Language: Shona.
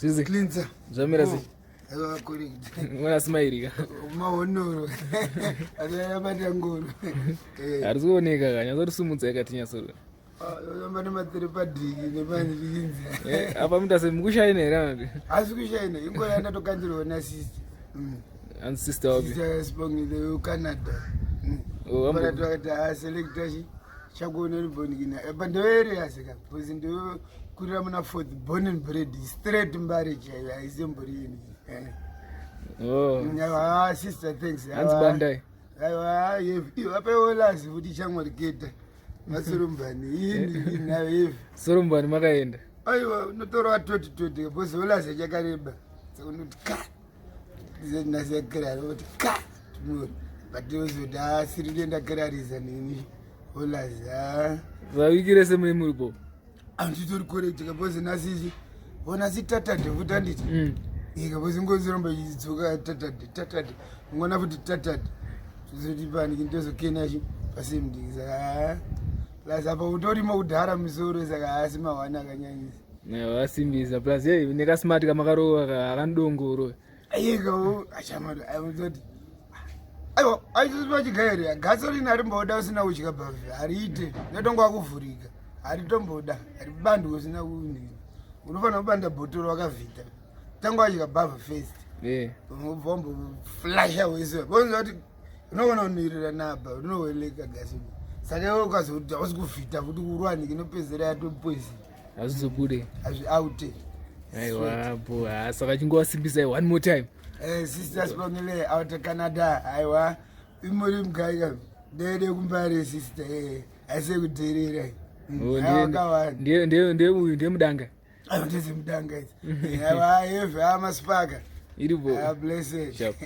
Zizi. Cleanser. Zvamira sei? Aiwa correct. Mwana smairi ka. Mahonoro. Akabata ngoro. Eh. Harisi kuoneka ka, nyatsorisumudza yakati nyatso. Yamba nematere padiki nepanzvinzi. Eh, apa muta sei mukushaina here anoti? Asi kushaina, ingoro yandatokanzirwa na sister. And sister wapi? Sister Sibongile Canada. Oh, Pana twakati ah selector chi chakuona ribonikina. Apa ndoere asika. Because ndo kurira muna fourth born and bred straight mbare chaiyo haisimbori ini. Eh. Oh. Ah sister thanks. Hanzi bandai. Aiwa yevi. Apa iwolazi futi shamwari keta. Masurumbani ini nayo yevi. Surumbani makaenda. Aiwa unotora toti toti because wolazi chakareba. Saka unoti ka. Ndinasekirari kuti ka tumori. But uzoti asiri ndendakararisa nini. Wolazi ah. Vawiki rese mune muripo. Anditori correct because nhasi ona sitatade futi anditi. Ika because ngozi ramba ichidzoka tatade tatade. Ngona futi tatade. Tozoti pani ndozokena chi pasimdi saka plus apa utorimo kudhara musoro saka haasi mahwani akanyanyisa. Vasimbisa plus hey nekasmart kamakarova ka akanidongoro. Ayeka achamado ayozoti aiwa aizoti pachigairi gasolina harimboda usina kudya bhavhi hariite unotonga wakuvhurika haritomboda haribandi usina kunini unofanira kubanda bhotoro wakavhita tanga wadya bhavha first ubva wamboflasha wese bonza kuti unogona kunirira naba unoweleka gasolina saka iwe ukazoti hausi kuvhita futi kurwanike inopedzera yatopoison Hazvizobude. Hazviaute. Aiwa bo saka chingowasimbisai one more time. Eh, sister Sibongile out Canada aiwa imuri mugaika ndede kumbare sister eh aise kudherera. Oh, ndiye ndiye ndiye uyu ndiye mudanga. Aiwa ndiye mudanga idzi. Aiwa yeve amaspaka. Iripo. Ah blessed. Sharp.